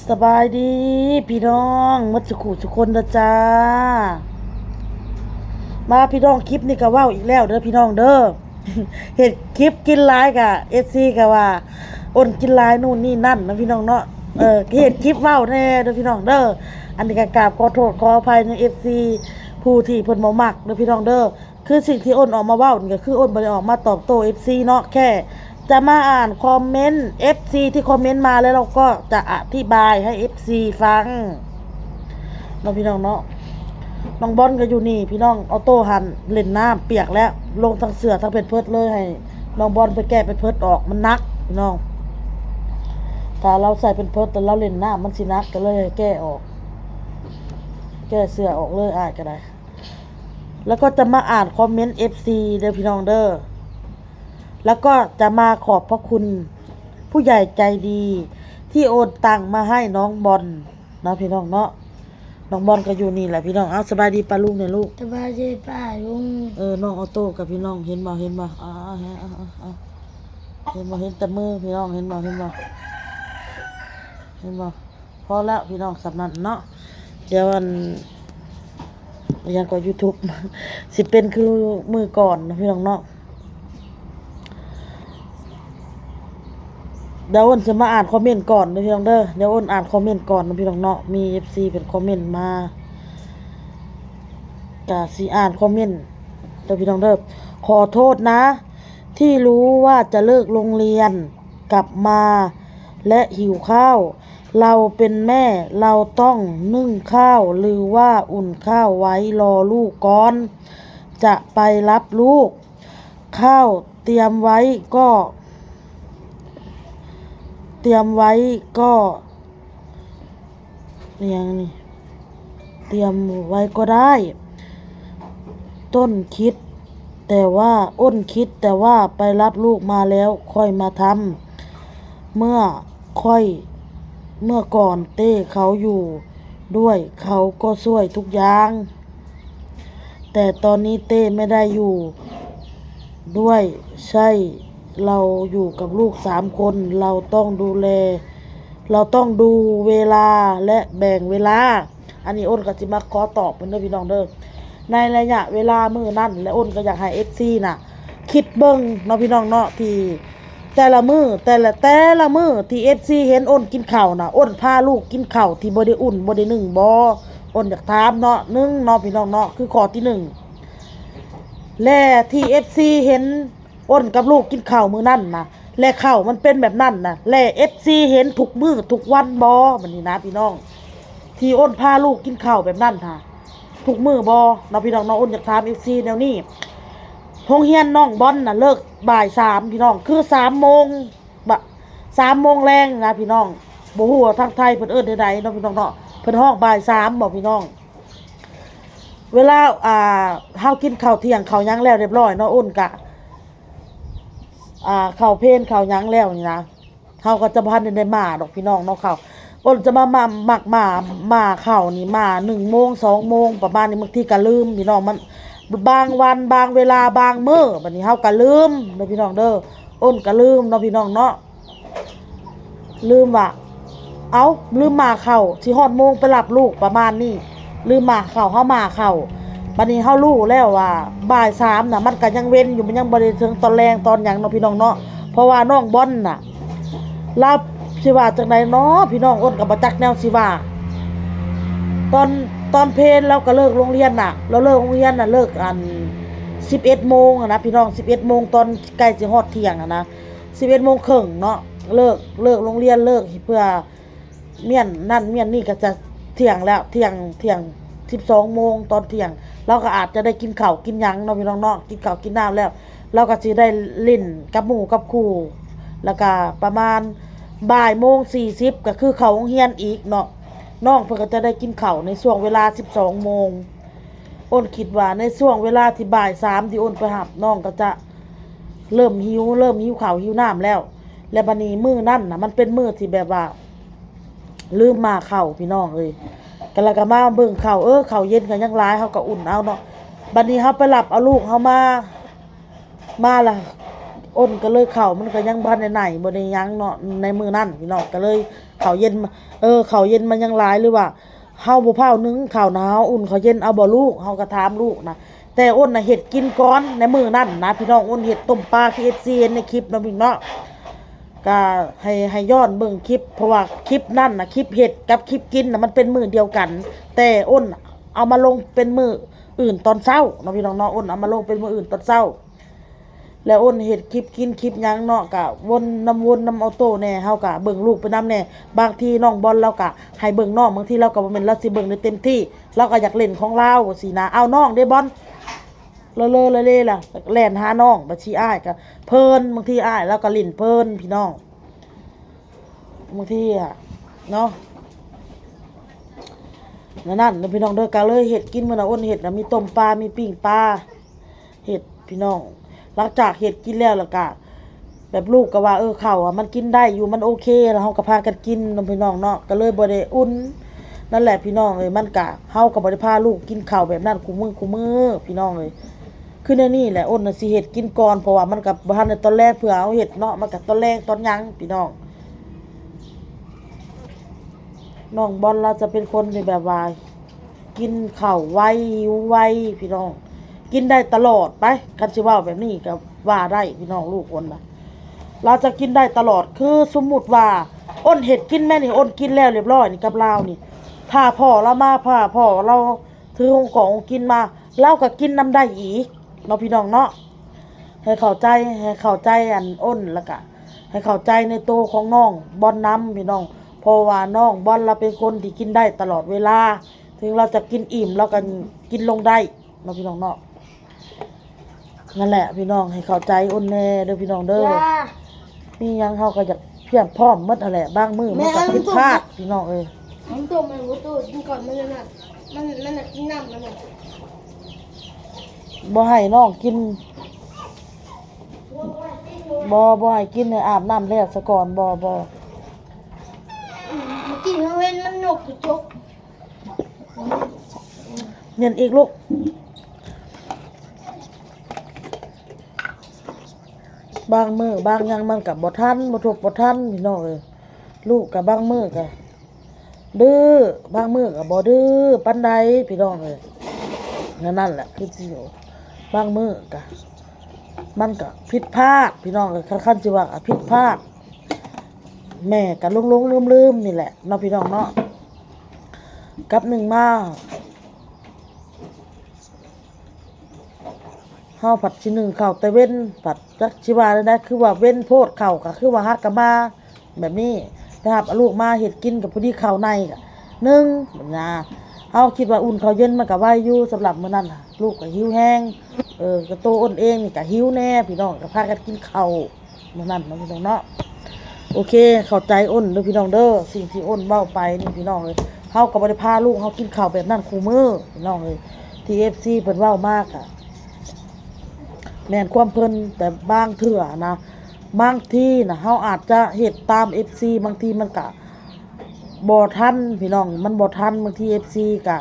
ສະບາຍດີພີ່ນ້ອງໝົດສຸຂູສຸຄົນເດີຈ້າ. ມາພີ່ນ້ອງ ຄລິບນີ້ກໍເວົ້າອີກແລ້ວເດີພີ່ນ້ອງເດີ. ເຮັດຄລິບກິນຫຼາຍກະ ເອັຟຊີ ກໍວ່າອົນກິນຫຼາຍ ນູ່ນນີ້ນັ້ນນະພີ່ນ້ອງເນາະ. ເອີ ເຮັດຄລິບເວົ້າແດ່ເດີພີ່ນ້ອງເດີ. ອັນນີ້ກໍກາບຂໍໂທດຂໍອະໄພນຳ ເອັຟຊີ ຜູ້ທີ່ເພິ່ນບໍ່ມັກເດີພີ່ນ້ອງເດີ. ຄືສິ່ງທີ່ອ້ນອອກມາເວົ້ານີ້ ກໍຄືອ້ນບໍ່ໄດ້ອອກມາຕອບໂຕ້ ເອັຟຊີ ເນາະ, ແຄ່ຈະມາອ່ານຄອມເມັນ ເອັຟຊີ ທີ່ຄອມເມັນມາ ແລ້ວເຮົາກໍຈະອະທິບາຍໃຫ້ ເອັຟຊີ ຟັງເນາະ ພີ່ນ້ອງເນາະ. ນ້ອງບອນກໍຢູ່ນີ້ພີ່ນ້ອງ, ອອໂຕ້ຫັ້ນຫຼິ້ນນ້ຳປຽກແລ້ວ, ລົງທັງເສື້ອທັງແພມເພີດເລີຍ, ໃຫ້ນ້ອງບອນໄປແກະແພມເພີດອອກ, ມັນໜັກພີ່ນ້ອງ. ຖ້າລາວໃສ່ແພມເພີດແລ້ວລາວຫຼິ້ນນ້ຳ ມັນຊິໜັກ, ກໍເລີຍໃຫ້ແກະອອກ, ແກະເສື້ອອອກເລີຍ ອ້າຍກໍໄດ້. ແລ້ວກໍຈະມາອ່ານຄອມເມັນ ເອັຟຊີ ເດີພີ່ນ້ອງເດີ. ແລ້ວກໍຈະມາຂອບພະຄຸນຜູ້ໃຫຍ່ໃຈດີທີ່ໂອນຕັງມາໃຫ້ນ້ອງບອນເນາະ ພີ່ນ້ອງເນາະ. ນ້ອງບອນກໍຢູ່ນີ້ແຫຼະພີ່ນ້ອງ. ເອົາ ສະບາຍດີປ້າລຸງແດ່ລູກ. ສະບາຍດີປ້າລຸງ. ເອີ ນ້ອງອອໂຕ້ກັບພີ່ນ້ອງ ເຫັນບໍ່ ເຫັນບໍ່? ອ່າ ເຫັນບໍ່? ເຫັນແຕ່ມືພີ່ນ້ອງ ເຫັນບໍ່? ເຫັນບໍ່? ເຫັນບໍ່? ພໍແລ້ວພີ່ນ້ອງ ສ່ຳນັ້ນເນາະ. ດຽວອັນ ອີຫຍັງກໍ ຢູທູບ ຊິເປັນຄືມື້ກ່ອນເນາະ ພີ່ນ້ອງເນາະ. ດຽວອ້ນຊິມາອ່ານຄອມເມັນກ່ອນເດີພີ່ນ້ອງເດີ. ດຽວອ້ນອ່ານຄອມເມັນກ່ອນເນາະ ພີ່ນ້ອງເນາະ. ມີ ເອັຟຊີ ເພິ່ນຄອມເມັນມາ ກະຊິອ່ານຄອມເມັນເດີພີ່ນ້ອງເດີ. ຂໍໂທດນະ ທີ່ຮູ້ວ່າຈະເລີກໂຮງຮຽນກັບມາ ແລະ ຫິວຂ້າວ. ເຮົາເປັນແມ່ ເຮົາຕ້ອງໜຶ້ງຂ້າວ ຫຼືວ່າອຸ່ນຂ້າວໄວ້ລໍລູກກ່ອນຈະໄປຮັບລູກ. ຂ້າວຕຽມໄວ້ກໍ ຕຽມໄວ້ກໍ ອີຫຍັງນີ້ ຕຽມໄວ້ກໍໄດ້. ຕົ້ນຄິດແຕ່ວ່າ ອ້ນຄິດແຕ່ວ່າໄປຮັບລູກມາແລ້ວຄ່ອຍມາທຳ. ເມື່ອຂ້ອຍ ເມື່ອກ່ອນເຕ້ເຂົາຢູ່ດ້ວຍ ເຂົາກໍຊ່ວຍທຸກຢ່າງ, ແຕ່ຕອນນີ້ເຕ້ໄມ່ໄດ້ຢູ່ດ້ວຍ, ໃຊ້ເຮົາຢູ່ກັບລູກສາມຄົນ, ເຮົາຕ້ອງດູແລ ເຮົາຕ້ອງດູເວລາ ແລະ ແບ່ງເວລາ. ອັນນີ້ອ້ນກໍຊິມາຂໍຕອບເພິ່ນເດີພີ່ນ້ອງເດີ. ໃນໄລຍະເວລາມື້ນັ້ນ ແລະ ອ້ນກໍຢາກໃຫ້ ເອັຟຊີ ນະ ຄິດເບິ່ງເນາະ ພີ່ນ້ອງເນາະ, ທີ່ແຕ່ລະມື້ ແຕ່ລະ ແຕ່ລະມື້ທີ່ ເອັຟຊີ ເຫັນອ້ນກິນເຂົ້ານະ, ອ້ນພາລູກກິນເຂົ້າທີ່ບໍ່ໄດ້ອຸ່ນ ບໍ່ໄດ້ໜຶ້ງບໍ່? ອ້ນຢາກຖາມເນາະ. ໜຶ່ງເນາະ ພີ່ນ້ອງເນາະ, ຄືຂໍ້ທີໜຶ່ງ ແລະ ທີ່ ເອັຟຊີ ເຫັນ ອ້ນກັບລູກກິນເຂົ້າມື້ນັ້ນນະ ແລະ ເຂົ້າມັນເປັນແບບນັ້ນນະ ແລະ ເອັຟຊີ ເຫັນທຸກມື້ທຸກວັນບໍ່? ບັດນີ້ນະ ພີ່ນ້ອງ ທີ່ອ້ນພາລູກກິນເຂົ້າແບບນັ້ນຫາ ທຸກມື້ບໍ່ເນາະ ພີ່ນ້ອງເນາະ? ອ້ນຢາກຖາມ ເອັຟຊີ ແນວນີ້. ໂຮງຮຽນນ້ອງບອນນະ ເລີກບ່າຍສາມ ພີ່ນ້ອງ, ຄືສາມໂມງ ບະ ສາມໂມງແລງນະ ພີ່ນ້ອງ. ບໍ່ຮູ້ວ່າທາງໄທເພິ່ນເອີ້ນແນວໃດເນາະ ພີ່ນ້ອງເນາະ, ເພິ່ນຮ້ອງບ່າຍສາມບໍ່ ພີ່ນ້ອງ? ເວລາ ອ່າ ເຮົາກິນເຂົ້າທ່ຽງເຂົ້າຫຍັງແລ້ວຮຽບຮ້ອຍເນາະ, ອ້ນກະ ອ່າ ເຂົ້າເພນເຂົ້າຫຍັງແລ້ວນີ້ນະ, ເຮົາກໍຈະບໍ່ທັນໄດ້ມາດອກ ພີ່ນ້ອງເນາະ. ເຂົ້າ ອ້ນຈະມາ ມາ ມັກມາ ມາເຂົ້ານີ້ ມາໜຶ່ງໂມງ ສອງໂມງປະມານນີ້, ບາງທີກໍລືມ ພີ່ນ້ອງ. ມັນ ບາງວັນ ບາງເວລາ ບາງມື້ ບັດນີ້ເຮົາກໍລືມເດີ ພີ່ນ້ອງເດີ, ອ້ນກໍລືມເນາະ ພີ່ນ້ອງເນາະ. ລືມວ່າ ເອົ້າ ລືມມາເຂົ້າ ຊິຮອດໂມງໄປຮັບລູກປະມານນີ້, ລືມມາເຂົ້າ ເຮົາມາເຂົ້າ. ບັດນີ້ເຮົາຮູ້ແລ້ວວ່າບ່າຍສາມນະ ມັນກໍຍັງເວັນຢູ່, ມັນຍັງບໍ່ໄດ້ເຖິງຕອນແລງຕອນຫຍັງເນາະ ພີ່ນ້ອງເນາະ. ເພາະວ່ານ້ອງບອນນະ ລາວຊິວ່າຈັ່ງໃດເນາະ ພີ່ນ້ອງ, ອ້ນກໍບໍ່ຈັກແນວຊິວ່າ. ຕອນ ຕອນເພນລາວກໍເລີກໂຮງຮຽນນະ, ລາວເລີກໂຮງຮຽນນະ ເລີກອັນ ສິບເອັດໂມງຫັ້ນນະ ພີ່ນ້ອງ, ສິບເອັດໂມງ ຕອນໃກ້ຊິຮອດທ່ຽງຫັ້ນນະ. ສິບເອັດໂມງເຄິ່ງເນາະ ເລີກ ເລີກໂຮງຮຽນ ເລີກເພື່ອມ້ຽນນັ້ນມ້ຽນນີ້ກໍຈະທ່ຽງແລ້ວ, ທ່ຽງ ທ່ຽງ ສິບສອງໂມງ ຕອນທ່ຽງ ລາວກໍອາດຈະໄດ້ກິນເຂົ້າກິນຫຍັງເນາະ ພີ່ນ້ອງເນາະ, ກິນເຂົ້າກິນນ້ຳແລ້ວ ລາວກໍຊິໄດ້ຫຼິ້ນກັບໝູ່ກັບຄູ່. ແລ້ວກໍປະມານບ່າຍໂມງສີ່ສິບ ກໍຄືເຂົ້າໂຮງຮຽນອີກເນາະ, ນ້ອງເພິ່ນກໍຈະໄດ້ກິນເຂົ້າໃນຊ່ວງເວລາສິບສອງໂມງ. ອ້ນຄິດວ່າໃນຊ່ວງເວລາທີ່ບ່າຍສາມທີ່ອ້ນໄປຮັບ ນ້ອງກໍຈະເລີ່ມຫິວ ເລີ່ມຫິວເຂົ້າຫິວນ້ຳແລ້ວ. ແລ້ວບັດນີ້ມື້ນັ້ນນະ ມັນເປັນມື້ທີ່ແບບວ່າລືມມາເຂົ້າ ພີ່ນ້ອງເອີຍ, ກໍ ແລ້ວກໍມາເບິ່ງເຂົ້າ ເອີ ເຂົ້າເຢັນກໍຍັງຫຼາຍ ເຮົາກໍອຸ່ນເອົາເນາະ. ບັດນີ້ເຮົາໄປຮັບເອົາລູກເຮົາມາ ມາລະ ອົນກໍເລີຍ ເຂົ້າມັນກໍຍັງບໍ່ທັນໄດ້ໃນ ບໍ່ໄດ້ຫຍັງເນາະ ໃນມື້ນັ້ນພີ່ນ້ອງ ກໍເລີຍເຂົ້າເຢັນມາ ເອີ ເຂົ້າເຢັນມັນຍັງຫຼາຍ ຫຼືວ່າເຮົາບໍ່ພ້າວໜຶ້ງເຂົ້ານະ ເຮົາອຸ່ນເຂົ້າເຢັນເອົາບໍ່ລູກ ເຮົາກໍຖາມລູກນະ ແຕ່ອົນນະເຮັດກິນກ່ອນໃນມື້ນັ້ນນະພີ່ນ້ອງ ອົນເຮັດຕົ້ມປາ ຄືເອັຟຊີເຫັນໃນຄລິບເນາະພີ່ນ້ອງເນາະ ກໍໃຫ້ ໃຫ້ຍ້ອນເບິ່ງຄລິບ ເພາະວ່າຄລິບນັ້ນນະ ຄລິບເຮັດກັບຄລິບກິນນະ ມັນເປັນມື້ດຽວກັນ ແຕ່ອົນເອົາມາລົງເປັນມື້ອື່ນຕອນເຊົ້າເນາະພີ່ນ້ອງເນາະ ອົນເອົາມາລົງເປັນມື້ອື່ນຕອນເຊົ້າ. ແລ້ວອົນເຮັດຄລິບກິນຄລິບຫຍັງເນາະ ກະວົນນຳ ວົນນຳອໍໂຕ້ແດ່ ເຮົາກະເບິ່ງລູກໄປນຳແດ່ ບາງທີນ້ອງບອນລາວກະໃຫ້ເບິ່ງນ້ອງ ບາງທີລາວກະບໍ່ແມ່ນລາວຊິເບິ່ງໄດ້ເຕັມທີ່ ລາວກະຢາກຫຼິ້ນຂອງລາວຊີ້ນະ ເອົານ້ອງເດ້ບອນ ເລີໆລະເລລະ ແລ່ນຫານ້ອງ ບາງທີອ້າຍກະເພີນ ບາງທີອ້າຍລາວກະຫຼິ້ນເພີນພີ່ນ້ອງ ບາງທີອະເນາະ ນັ້ນໆເດີພີ່ນ້ອງເດີ ກະເລີຍເຮັດກິນ ມື້ນັ້ນອົນເຮັດນະ ມີຕົ້ມປາ ມີປີ້ງປາ ເຮັດພີ່ນ້ອງ ຫຼັງຈາກເຮັດກິນແລ້ວ ແລ້ວກະແບບລູກກໍວ່າ ເອີ ເຂົ້າອະມັນກິນໄດ້ຢູ່ ມັນໂອເຄ ແລ້ວເຮົາກໍພາກັນກິນເນາະພີ່ນ້ອງເນາະ ກໍເລີຍບໍ່ໄດ້ອຸ່ນ ນັ້ນແຫຼະພີ່ນ້ອງເອີຍ ມັນກະ ເຮົາກໍບໍ່ໄດ້ພາລູກກິນເຂົ້າແບບນັ້ນຄູ່ມື້ຄູ່ມື້ພີ່ນ້ອງເອີຍ ຄືແນວນີ້ແຫຼະ ອົນນະຊິເຮັດກິນກ່ອນ ເພາະວ່າມັນກໍບໍ່ທັນໄດ້ຕອນແລງ ເພື່ອເຮົາເຮັດເນາະ ມັນກໍຕອນແລງຕອນຫຍັງພີ່ນ້ອງ ນ້ອງບອນລາວຈະເປັນຄົນທີ່ແບບວ່າ ກິນເຂົ້າໄວ ຫິວໄວພີ່ນ້ອງ ກິນໄດ້ຕະຫຼອດໄປ ຄັນຊິເວົ້າແບບນີ້ກໍວ່າໄດ້ພີ່ນ້ອງ ລູກອົນນະ ລາວຈະກິນໄດ້ຕະຫຼອດ ຄືສົມມຸດວ່າ ອົນເຮັດກິນແມ່ນີ້ ອົນກິນແລ້ວລຽບຮ້ອຍນີ້ກັບລາວນີ້ ຖ້າພໍ່ລາວມາ ຖ້າພໍ່ລາວຖືຂອງກອງຂອງກິນມາ ລາວກໍກິນນຳໄດ້ອີກເນາະ ພີ່ນ້ອງເນາະ ໃຫ້ເຂົ້າໃຈ ໃຫ້ເຂົ້າໃຈອັນອົນ ແລ້ວກະໃຫ້ເຂົ້າໃຈໃນໂຕຂອງນ້ອງບອນນຳພີ່ນ້ອງ ເພາະວ່ານ້ອງບອນລາວເປັນຄົນທີ່ກິນໄດ້ຕະຫຼອດເວລາ ເຖິງລາວຈະກິນອີ່ມ ລາວກໍກິນລົງໄດ້ເນາະ ພີ່ນ້ອງເນາະ ນັ້ນແຫຼະພີ່ນ້ອງ ໃຫ້ເຂົ້າໃຈອົນແດ່ເດີພີ່ນ້ອງເດີ ມີຫຍັງເຮົາກໍຢາກພຽບພ້ອມໝົດຫັ້ນແຫຼະ ບາງມື້ມັນກໍຜິດພາດພີ່ນ້ອງເອີຍ ມັນຕົ້ມ ມັນບໍ່ໂຕ ກິນກ່ອນ ມັນນັ້ນ ມັນ ມັນກິນນ້ຳ ມັນ ບໍ່ໃຫ້ນ້ອງກິນ ບໍ່ ບໍ່ໃຫ້ກິນ ໃຫ້ອາບນ້ຳແລ້ວສາກ່ອນ ບໍ່ ບໍ່ ອືມ ກິນເຮົາເຫັນມັນນົກກະຈົກ ແມ່ນອີກລູກ ບາງມື້ບາງຫຍັງມັນກະບໍ່ທັນ ບໍ່ທົບບໍ່ທັນພີ່ນ້ອງເອີຍ ລູກກະບາງມື້ກະ ດື້ ບາງມື້ກໍບໍ່ດື້ປານໃດພີ່ນ້ອງເອີຍ ແນວນັ້ນແຫຼະ ຄືຊິ ບາງມື້ກໍ ມັນກໍຜິດພາດພີ່ນ້ອງເອີຍ ຄັນ ຄັນຊິວ່າກໍຜິດພາດ ແມ່ກໍຫຼົງໆລືມໆນີ້ແຫຼະເນາະ ພີ່ນ້ອງເນາະ ກັບໜຶ່ງມາ ເຮົາພັດຊິໜຶ້ງເຂົ້າແຕ່ເວັນ ພັດຈັກຊິວ່າແນວໃດ ຄືວ່າເວັນໂພດ ເຂົ້າກໍຄືວ່າຫາກະມາແບບນີ້ ໄປຮັບເອົາລູກມາເຮັດກິນ ກໍພໍດີເຂົ້າໃນກໍໜຶ່ງນະ ເຮົາຄິດວ່າອຸ່ນເຂົ້າເຢັນມັນກໍໄວຢູ່ ສຳລັບມື້ນັ້ນນະ ລູກກໍຫິວແຮງ ເອີ ກໍໂຕອ້ນເອງນີ້ກໍຫິວແດ່ພີ່ນ້ອງ ກໍພາກັນກິນເຂົ້າ ມື້ນັ້ນເນາະພີ່ນ້ອງເນາະ ໂອເຄ ເຂົ້າໃຈອ້ນເດີພີ່ນ້ອງເດີ ສິ່ງທີ່ອ້ນເວົ້າໄປນີ້ພີ່ນ້ອງເອີຍ ເຮົາກໍບໍ່ໄດ້ພາລູກເຮົາກິນເຂົ້າແບບນັ້ນຄູ່ມື້ພີ່ນ້ອງເອີຍ ທີ່ເອັຟຊີເພິ່ນເວົ້າມາກະແມ່ນຄວາມເພິ່ນ ແຕ່ບາງເທື່ອນະ ບາງທີນະ ເຮົາອາດຈະເຮັດຕາມເອັຟຊີ ບາງທີມັນກະບໍ່ທັນພີ່ນ້ອງ ມັນບໍ່ທັນ ບາງທີເອັຟຊີກະ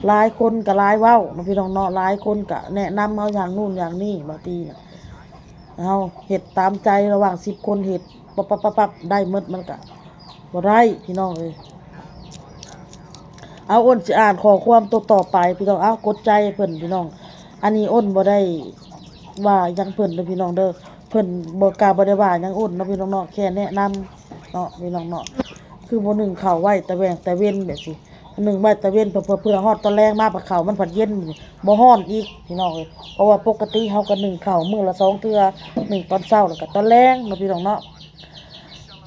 ຫຼາຍຄົນກະຫຼາຍເວົ້າເນາະ ພີ່ນ້ອງເນາະ ຫຼາຍຄົນກະແນະນຳເຮົາຢ່າງນູ້ນຢ່າງນີ້ ບາງທີນະ ເຮົາເຮັດຕາມໃຈ ລະຫວ່າງສິບຄົນເຮັດປັບໆໆໆ ໄດ້ໝົດ ມັນກະບໍ່ໄດ້ພີ່ນ້ອງເອີຍ ເອົາ ອ້ນຊິອ່ານຂໍ້ຄວາມໂຕຕໍ່ໄປພີ່ນ້ອງ ເອົາ ກົດໃຈເພິ່ນພີ່ນ້ອງ ອັນນີ້ອ້ນບໍ່ໄດ້ວ່າຫຍັງເພິ່ນເດີພີ່ນ້ອງເດີ ເພິ່ນບໍ່ ກະບໍ່ໄດ້ວ່າຫຍັງອ້ນເນາະ ພີ່ນ້ອງເນາະ ແຄ່ແນະນຳເນາະ ພີ່ນ້ອງເນາະ ຄືບໍ່ໜຶ້ງເຂົ້າໄວ້ແຕ່ແວ່ງແຕ່ເວັນແບບຊີ້ ໜຶ້ງໄວ້ແຕ່ເວັນ ເພື່ອ ເພື່ອ ເພື່ອຮອດຕອນແລງມາ ພາດເຂົ້າມັນພັດເຢັນ ບໍ່ຮ້ອນອີກພີ່ນ້ອງເອີຍ ເພາະວ່າປົກກະຕິເຮົາກໍໜຶ້ງເຂົ້າມື້ລະສອງເທື່ອ ໜຶ້ງຕອນເຊົ້າ ແລ້ວກໍຕອນແລງເນາະ ພີ່ນ້ອງເນາະ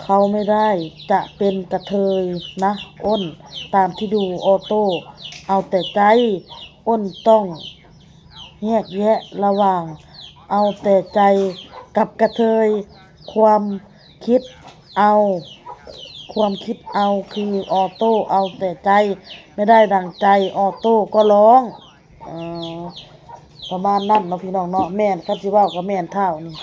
ເຂົາໄມ່ໄດ້ຈະເປັນກະເທີຍນະ ອ້ນ ຕາມທີ່ດູອໍໂຕ້ ເອົາແຕ່ໃຈ ອ້ນຕ້ອງແຍກແຍະລະຫວ່າງເອົາແຕ່ໃຈກັບກະເທີຍ ຄວາມຄິດເອົາ ຄວາມຄິດເອົາຄືອໍໂຕ້ເອົາແຕ່ໃຈ ໄມ່ໄດ້ດັ່ງໃຈ ອໍໂຕ້ກໍຮ້ອງ ເອີ ປະມານນັ້ນເນາະ ພີ່ນ້ອງເນາະ ແມ່ນ ຄັນຊິເວົ້າກໍແມ່ນ ທ້າວນີ້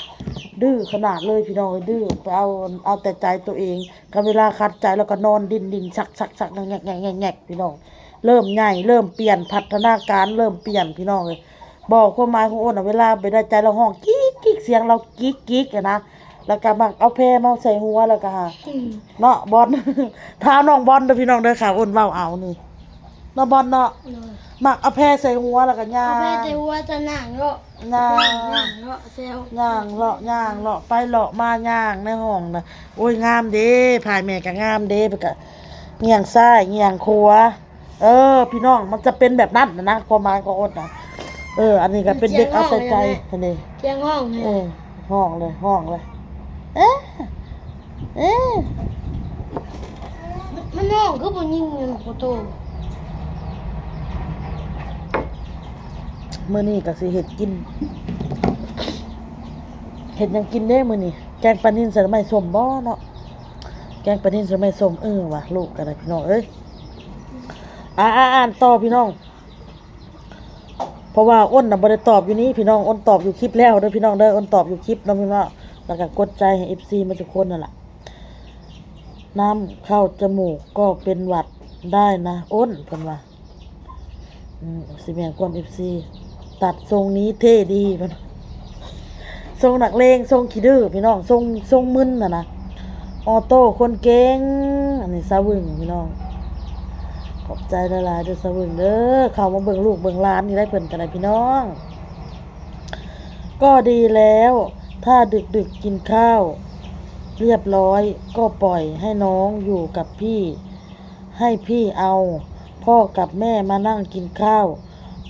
ດື້ຂະໜາດເລີຍ ພີ່ນ້ອງເອີຍ ດື້ໄປເອົາ ເອົາແຕ່ໃຈໂຕເອງ ຄັນເວລາຂັດໃຈແລ້ວກໍນອນດິ້ນໆຊັກໆແງກໆແງກໆ ພີ່ນ້ອງ ເລີ່ມໃຫຍ່ ເລີ່ມປ່ຽນ ພັດທະນາການເລີ່ມປ່ຽນ ພີ່ນ້ອງເອີຍ ບໍ່ ຄວາມໝາຍຂອງອ້ນນະ ເວລາໄປໄດ້ໃຈແລ້ວຮ້ອງກິກໆ ສຽງລາວກິກໆ ຫັ້ນນະ ແລ້ວກໍມັກເອົາແພມາໃສ່ຫົວ ແລ້ວກໍ ອືມ ເນາະ ບອນ ຖາມນ້ອງບອນເດີພີ່ນ້ອງເດີ ຂ້າອ້ນເວົ້າເອົານີ້ ເນາະ ບອນເນາະ ໂດຍ ມັກເອົາແພໃສ່ຫົວ ແລ້ວກໍຍ່າງ ເອົາແພໃສ່ຫົວ ຈະຍ່າງເລາະ ຍ່າງ ຍ່າງເລາະແຊວ ຍ່າງເລາະ ຍ່າງເລາະ ໄປເລາະມາ ຍ່າງໃນຫ້ອງນະ ໂອ້ຍ ງາມເດ້ ພາຍແມ່ກໍງາມເດ້ ເພິ່ນກໍຍ່າງຊ້າຍຍ່າງຂວາ ເອີ ພີ່ນ້ອງ ມັນຈະເປັນແບບນັ້ນນະ ຄວາມໝາຍຂອງອົດນະ ເອີ ອັນນີ້ກໍເປັນເດັກເອົາແຕ່ໃຈຫັ້ນເດ້ ສຽງຮ້ອງເລີຍ ເອີ ຮ້ອງເລີຍ ຮ້ອງເລີຍ ເອ ເອ ມັນຮ້ອງຄືຜູ້ຍິງນັ້ນ ຂໍໂທດ ມື້ນີ້ກໍຊິເຮັດກິນ ເຮັດຫຍັງກິນເດ້ມື້ນີ້ ແກງປານິນໃສ່ໜໍ່ໄມ້ສົ້ມບໍເນາະ ແກງປານິນໃສ່ໜໍ່ໄມ້ສົ້ມ ເອີວ່າ ລູກກໍໄດ້ ພີ່ນ້ອງເອີຍ ອ່ານຕໍ່ພີ່ນ້ອງ ເພາະວ່າອົນນະບໍ່ໄດ້ຕອບຢູ່ນີ້ພີ່ນ້ອງ ອົນຕອບຢູ່ຄລິບແລ້ວເດີພີ່ນ້ອງເດີ ອົນຕອບຢູ່ຄລິບເນາະພີ່ນ້ອງ ແລ້ວກໍກົດໃຈໃຫ້ເອັຟຊີໝົດທຸກຄົນນັ້ນລະ ນ້ຳເຂົ້າຈະໝູກກໍເປັນຫວັດໄດ້ນະອົນ ເພິ່ນວ່າ ອືມ ຊິແມ່ນຄວາມເອັຟຊີ ຕັດຊົງນີ້ເທ່ດີ ເພິ່ນວ່າ ຊົງນັກເລງ ຊົງຂີ້ດື້ພີ່ນ້ອງ ຊົງ ຊົງມຶນຫັ້ນນະ ອໍໂຕ້ຄົນເກັ່ງ ອັນນີ້ສາວວຶ້ງພີ່ນ້ອງ ຂອບໃຈຫຼາຍໆເດີສາວວຶ້ງເດີ ເຂົ້າມາເບິ່ງລູກເບິ່ງຫຼານນີ້ໄດ້ ເພິ່ນກໍໄດ້ພີ່ນ້ອງ ກໍດີແລ້ວ ຖ້າດຶກໆກິນຂ້າວລຽບລ້ອຍ ກໍປ່ອຍໃຫ້ນ້ອງຢູ່ກັບພີ່ ໃຫ້ພີ່ເອົາພໍ່ກັບແມ່ມານັ່ງກິນຂ້າວ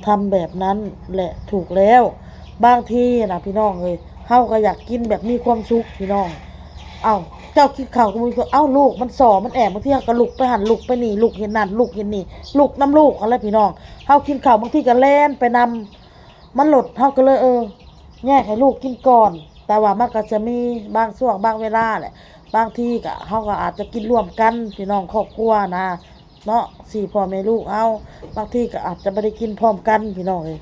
ທຳແບບນັ້ນແຫຼະຖືກແລ້ວ ບາງທີນະພີ່ນ້ອງເອີຍ ເຮົາກໍຢາກກິນແບບມີຄວາມສຸກພີ່ນ້ອງ ເອົ້າ ເຈົ້າກິນເຂົ້າກັບໝູ່ ເອົ້າ ລູກມັນສໍ້ມັນແອບ ບາງທີເຮົາກໍລຸກໄປຫັ້ນລຸກໄປນີ້ ລຸກເຮັດນັ້ນລຸກເຮັດນີ້ ລຸກນຳລູກຫັ້ນແຫຼະພີ່ນ້ອງ ເຮົາກິນເຂົ້າບາງທີກໍແລ່ນໄປນຳ ມັນໂລດ ເຮົາກໍເລີຍ ເອີ ແຍກໃຫ້ລູກກິນກ່ອນ ແຕ່ວ່າມັນກໍຈະມີບາງຊ່ວງບາງເວລາແຫຼະ ບາງທີກໍ ເຮົາກໍອາດຈະກິນຮ່ວມກັນ ພີ່ນ້ອງຄອບຄົວນະ ເນາະ ສີ່ພໍ່ແມ່ລູກເຮົາ ບາງທີກໍອາດຈະບໍ່ໄດ້ກິນພ້ອມກັນ ພີ່ນ້ອງເອີຍ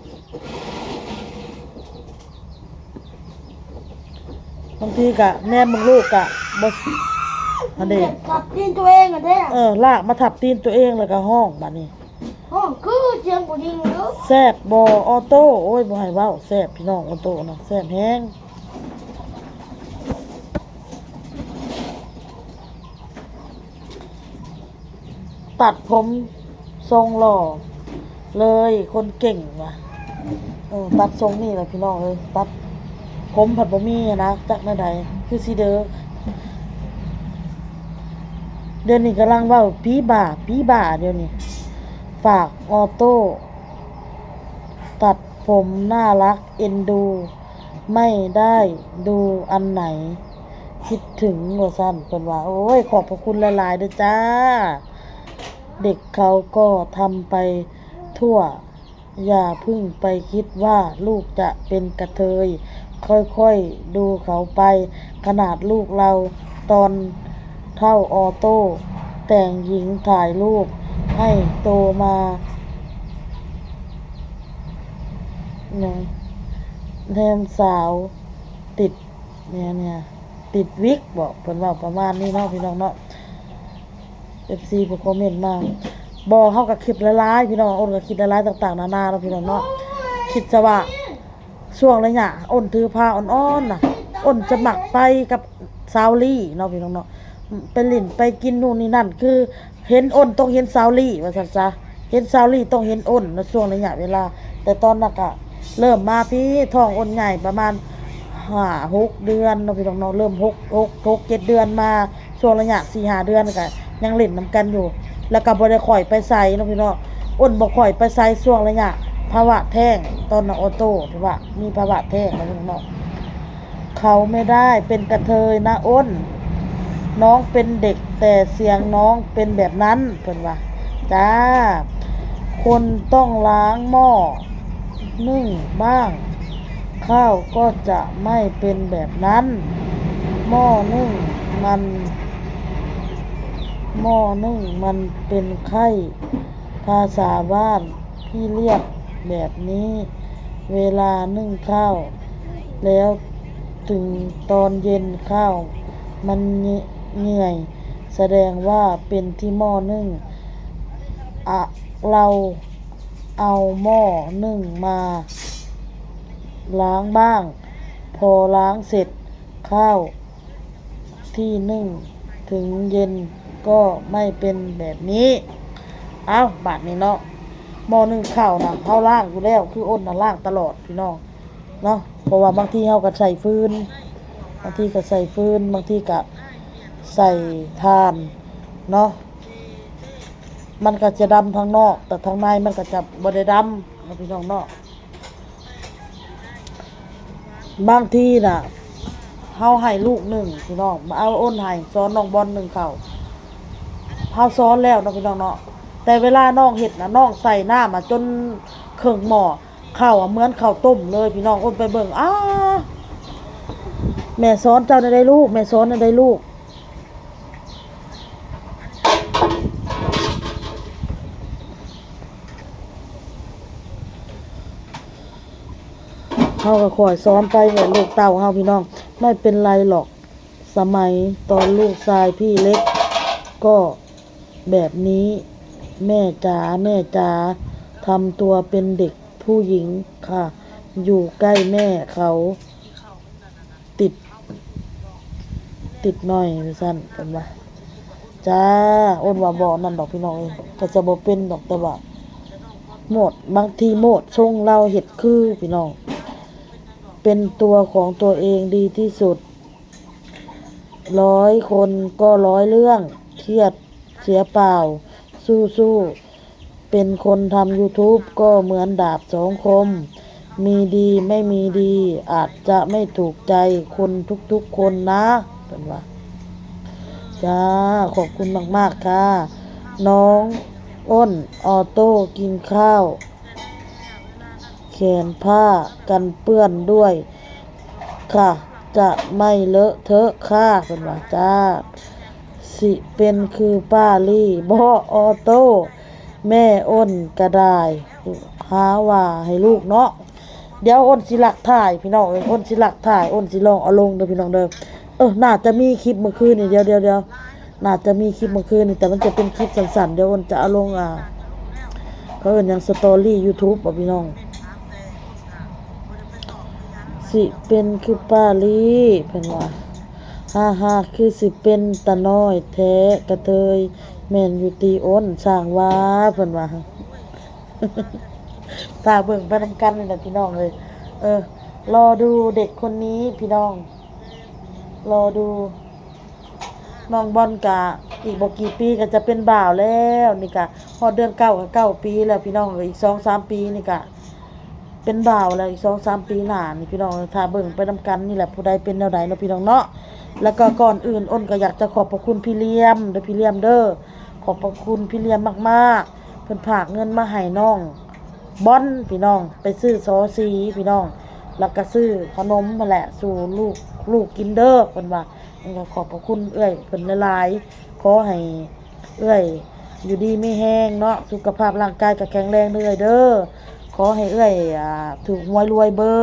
ບາງທີກໍແນມເບິ່ງລູກກໍບໍ່ ຫັ້ນເດ້ ທັບຕີນຕົວເອງຫັ້ນເດ້ ເອີ ລາກມາທັບຕີນຕົວເອງ ແລ້ວກໍຮ້ອງບາດນີ້ ຮ້ອງຄືສຽງຜູ້ຍິງເດີ ແຊບບໍ່ອໍໂຕ້ ໂອ້ຍ ບໍ່ໃຫ້ເວົ້າ ແຊບ ພີ່ນ້ອງ ອໍໂຕ້ນະ ແຊບແຮງ ຕັດຜົມຊົງຫຼໍ່ເລີຍ ຄົນເກັ່ງວ່າ ເອີ ຕັດຊົງນີ້ແຫຼະ ພີ່ນ້ອງເອີຍ ຕັດ ຜົມພັດບໍ່ມີຫັ້ນນະ ຈັກແນວໃດ ຄືຊິເດີ ດຽວນີ້ກຳລັງເວົ້າຜີບ້າ ຜີບ້າ ດຽວນີ້ ຝາກອໍໂຕ້ ຕັດຜົມໜ້າລັກເອັນດູ ໄມ່ໄດ້ດູອັນໄຫນ ຄິດເຖິງວ່າຊັ້ນ ເພິ່ນວ່າ ໂອ້ຍ ຂອບພະຄຸນຫຼາຍໆເດີຈ້າ ເດັກເຂົາກໍທຳໄປທົ່ວ ຢ່າເພິ່ງໄປຄິດວ່າລູກຈະເປັນກະເທີຍ ຄ່ອຍໆດູເຂົາໄປ ຂະໜາດລູກລາວຕອນເຖົ້າ ອໍໂຕ້ແຕ່ງຍິງຖ່າຍຮູບໃຫ້ໂຕມາ ຫຍັງ ແນມສາວຕິດ ແນວເນີ້ຍ ຕິດວິກບໍ ເພິ່ນເວົ້າປະມານນີ້ເນາະ ພີ່ນ້ອງເນາະ ເອັຟຊີເພິ່ນຄອມເມັນມາ ບໍ່ ເຮົາກໍຄິດຫຼາຍໆ ພີ່ນ້ອງ ອົນກໍຄິດຫຼາຍໆຕ່າງໆນານາເນາະ ພີ່ນ້ອງເນາະ ຄິດຊະວ່າ ຊ່ວງໄລຍະອົນຖືພາອ່ອນໆນະ ອົນຈະມັກໄປກັບສາວລີເນາະ ພີ່ນ້ອງເນາະ ໄປຫຼິ້ນໄປກິນນູ່ນນີ້ນັ້ນ ຄືເຫັນອົນຕ້ອງເຫັນສາວລີວ່າຊັ້ນຊະ ເຫັນສາວລີຕ້ອງເຫັນອົນໃນຊ່ວງໄລຍະເວລາ ແຕ່ຕອນນັ້ນກະເລີ່ມມາພີ້ ທ້ອງອົນໃຫຍ່ປະມານຫ້າຫົກເດືອນເນາະ ພີ່ນ້ອງເນາະ ເລີ່ມຫົກ ຫົກ ຫົກເຈັດເດືອນມາ ຊ່ວງໄລຍະສີ່ຫ້າເດືອນກະຍັງຫຼິ້ນນຳກັນຢູ່ ແລ້ວກະບໍ່ໄດ້ຄ່ອຍໄປໃສເນາະ ພີ່ນ້ອງ ອົນບໍ່ຄ່ອຍໄປໃສຊ່ວງໄລຍະພາວະແທ້ງ ຕອນນັ້ນອໍໂຕ້ ທີ່ວ່າມີພາວະແທ້ງເນາະ ພີ່ນ້ອງເນາະ ເຂົາໄມ່ໄດ້ເປັນກະເທີຍນະອົນ ນ້ອງເປັນເດັກ ແຕ່ສຽງນ້ອງເປັນແບບນັ້ນ ເພິ່ນວ່າ ຈ້າ ຄົນຕ້ອງລ້າງໝໍ້ໜຶ້ງບ້າງ ຂ້າວກໍຈະໄມ່ເປັນແບບນັ້ນ ໝໍ້ໜຶ້ງມັນ ໝໍ້ໜຶ້ງມັນເປັນໄຂ້ ພາສາບ້ານພີ່ລຽກແບບນີ້ ເວລາໜຶ້ງຂ້າວແລ້ວ ເຖິງຕອນເຢັນຂ້າວມັນເຫື່ອຍ ສະແດງວ່າເປັນທີ່ໝໍ້ໜຶ້ງ ອະ ລາວເອົາໝໍ້ໜຶ້ງມາລ້າງບ້າງ ພໍລ້າງເສັດ ຂ້າວທີ່ໜຶ້ງເຖິງເຢັນກໍໄມ່ເປັນແບບນີ້. ເອົ້າ ບາດນີ້ເນາະ ໝໍ້ໜຶ້ງເຂົ້ານະ ເຮົາລ້າງຢູ່ແລ້ວ ຄືອົນນະລ້າງຕະຫຼອດພີ່ນ້ອງເນາະ ເພາະວ່າບາງທີເຮົາກໍໃສ່ຟືນ ບາງທີກໍໃສ່ຟືນ ບາງທີກໍໃສ່ຖ່ານເນາະ ມັນກໍຈະດຳທາງນອກ ແຕ່ທາງໃນມັນກໍຈະບໍ່ໄດ້ດຳເນາະ ພີ່ນ້ອງເນາະ. ບາງທີນະ ເຮົາໃຫ້ລູກໜຶ້ງພີ່ນ້ອງ ເອົາ ອົນໃຫ້ ສອນນ້ອງບອນໜຶ້ງເຂົ້າ ເຮົາສອນແລ້ວເນາະ ພີ່ນ້ອງເນາະ ແຕ່ເວລານ້ອງເຮັດນະ ນ້ອງໃສ່ນ້ຳອະຈົນເຄິ່ງໝໍ້ ເຂົ້າອະເໝືອນເຂົ້າຕົ້ມເລີຍພີ່ນ້ອງ ອົນໄປເບິ່ງ ອ້າ ແມ່ສອນເຈົ້າແນວໃດລູກ ແມ່ສອນແນວໃດລູກ. ເຮົາກໍຄ່ອຍສອນໄປແຫຼະລູກເຕົ້າເຮົາພີ່ນ້ອງ ໄມ່ເປັນໄລຫຼອກ ສະໄໝຕອນລູກຊາຍພີ່ເລັກກໍແບບນີ້ ແມ່ຈ໋າ ແມ່ຈ໋າ ທຳຕົວເປັນເດັກຜູ້ຍິງຄ່ະ ຢູ່ໃກ້ແມ່ເຂົາ ຕິດ ຕິດໜ້ອຍວ່າຊັ້ນ ເພິ່ນວ່າ ຈ້າ ໂອ້ນວ່າບໍ່ນັ້ນດອກພີ່ນ້ອງເອີຍ ກໍຈະບໍ່ເປັນດອກ ແຕ່ວ່າໂມດ ບາງທີໂມດຊົງລາວເຮັດຄືພີ່ນ້ອງ ເປັນຕົວຂອງຕົວເອງດີທີ່ສຸດ ຮ້ອຍຄົນກໍຮ້ອຍເລື່ອງ ຄຽດເສຍເປົ່າ ສູ້ໆ ເປັນຄົນທຳຢູທູບກໍເໝືອນດາບສອງຄົມ ມີດີໄມ່ມີດີ ອາດຈະໄມ່ຖືກໃຈຄົນທຸກໆຄົນນະ ເພິ່ນວ່າ. ຈ້າ ຂອບຄຸນມາກໆຄ່ະ ນ້ອງໂອ້ນ ອໍໂຕ້ກິນຂ້າວ ແຂນຜ້າກັນເປື້ອນດ້ວຍຄ່ະ ຈະໄມ່ເລາະເທາະຄ່ະ ເພິ່ນວ່າ. ຈ້າ ຊິເປັນຄືປ້າລີ້ບໍ ອໍໂຕ້ ແມ່ໂອ້ນກະດາຍ ຫາວ່າໃຫ້ລູກເນາະ. ດຽວໂອ້ນຊິລັກຖ່າຍພີ່ນ້ອງເອີຍ ໂອ້ນຊິລັກຖ່າຍ ໂອ້ນຊິລອງເອົາລົງເດີພີ່ນ້ອງເດີ. ເອີ ໜ້າຈະມີຄລິບມື້ຄືນນີ້ ດຽວໆ ໜ້າຈະມີຄລິບມື້ຄືນນີ້ ແຕ່ມັນຈະເປັນຄລິບສັ້ນໆ ດຽວໂອ້ນຈະເອົາລົງ ອ່າ ເຂົາເອີ້ນຫຍັງ ສະຕໍຣີຢູທູບບໍພີ່ນ້ອງ. ຊິເປັນຄືປ້າລີ້ ເພິ່ນວ່າ. ຮາໆ ຄືຊິເປັນຕານ້ອຍແທ້ ກະເທີຍແມ່ນຢູ່ຕິ ໂອ້ນ ຊ່າງວ່າ ເພິ່ນວ່າ. ຖ້າເບິ່ງໄປນຳກັນນີ້ແຫຼະພີ່ນ້ອງເອີຍ. ເອີ ລໍດູເດັກຄົນນີ້ພີ່ນ້ອງ ລໍດູ. ນ້ອງບອນກະອີກບໍ່ກີ່ປີກໍຈະເປັນບ່າວແລ້ວ ນີ້ກະຮອດເດືອນເກົ້າກໍເກົ້າປີແລ້ວພີ່ນ້ອງເອີຍ ອີກສອງສາມປີນີ້ກະເປັນບ່າວແລ້ວ ອີກສອງສາມປີໜ້ານີ້ພີ່ນ້ອງ ຖ້າເບິ່ງໄປນຳກັນນີ້ແຫຼະ ຜູ້ໃດເປັນແນວໃດເນາະພີ່ນ້ອງເນາະ. ແລ້ວກໍກ່ອນອື່ນ ໂອ້ນກໍຢາກຈະຂອບພະຄຸນພີ່ລຽມເດີ ພີ່ລຽມເດີ ຂອບພະຄຸນພີ່ລຽມມາກໆ ເພິ່ນຝາກເງິນມາໃຫ້ນ້ອງ ບອນພີ່ນ້ອງ ໄປຊື້ສໍສີພີ່ນ້ອງ ແລ້ວກະຊື້ຂະໜົມຫັ້ນແຫຼະສູ່ລູກ ລູກກິນເດີ ເພິ່ນວ່າ. ກໍຂອບພະຄຸນເອື້ອຍເພິ່ນຫຼາຍໆ ຂໍໃຫ້ເອື້ອຍຢູ່ດີມີແຮງເນາະ ສຸຂະພາບຮ່າງກາຍກໍແຂງແຮງເດີ້ເອື້ອຍເດີ້. ຂໍໃຫ້ເອື້ອຍ ອ່າ ຖືກຫວຍລວຍເບີ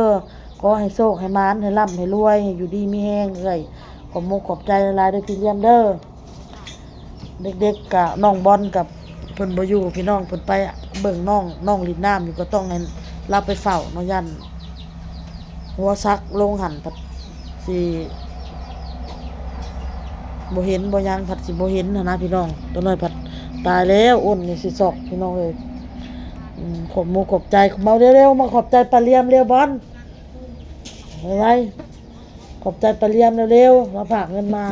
ຂໍໃຫ້ໂຊກໃຫ້ໝານ ໃຫ້ລ່ຳໃຫ້ລວຍ ໃຫ້ຢູ່ດີມີແຮງເອື້ອຍ. ຂອບມຸກຂອບໃຈຫຼາຍໆເດີ້ພີ່ລຽມເດີ້. ເດັກໆ ກະນ້ອງບອນກັບເພິ່ນບໍ່ຢູ່ພີ່ນ້ອງ ເພິ່ນໄປເບິ່ງນ້ອງ ນ້ອງຫຼິ້ນນ້ຳຢູ່ ກໍຕ້ອງໃຫ້ລາວໄປເຝົ້າເນາະ ຢ້ານຫົວສັກລົງຫັ້ນພັດຊິບໍ່ເຫັນບໍ່ຫຍັງ ພັດຊິບໍ່ເຫັນຫັ້ນນະພີ່ນ້ອງ. ຕົວນ້ອຍພັດຕາຍແລ້ວ ໂອ້ນນີ້ຊິຊອກພີ່ນ້ອງເອີຍ. ອືມ ຂອບມຸກຂອບໃຈ ເອົາເລັວໆ ມາຂອບໃຈປ້າລຽມເລັວບອນ ໄວໆ. ຂອບໃຈປ້າລຽມເລັວໆ ມາຝາກເງິນມາ.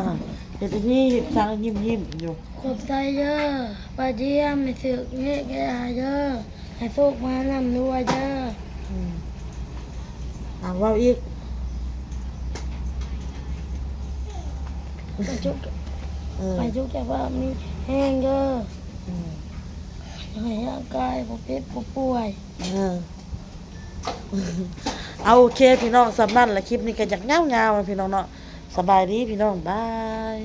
ເຮັດອັນນີ້ ເຮັດສັງຍິ້ມໆຢູ່. ຂອບໃຈເດີ້ປ້າລຽມ ໃຫ້ຖືກເລກໃຫ້ອາເດີ້ ໃຫ້ໂຊກມາລ່ຳລວຍເດີ້. ອືມ ເອົາເວົ້າອີກ. ໃຫ້ສຸກ ເອີ ໃຫ້ສຸກແຂງແຮງເດີ້. ອືມ ໃຫ້ຮ່າງກາຍບໍ່ເຈັບບໍ່ປ່ວຍ. ເອີ ເອົາ ໂອເຄພີ່ນ້ອງ ສ່ຳນັ້ນລະ. ຄລິບນີ້ກໍຢາກຍາວໆ ພີ່ນ້ອງເນາະ. ສະບາຍດີພີ່ນ້ອງ ບາຍ.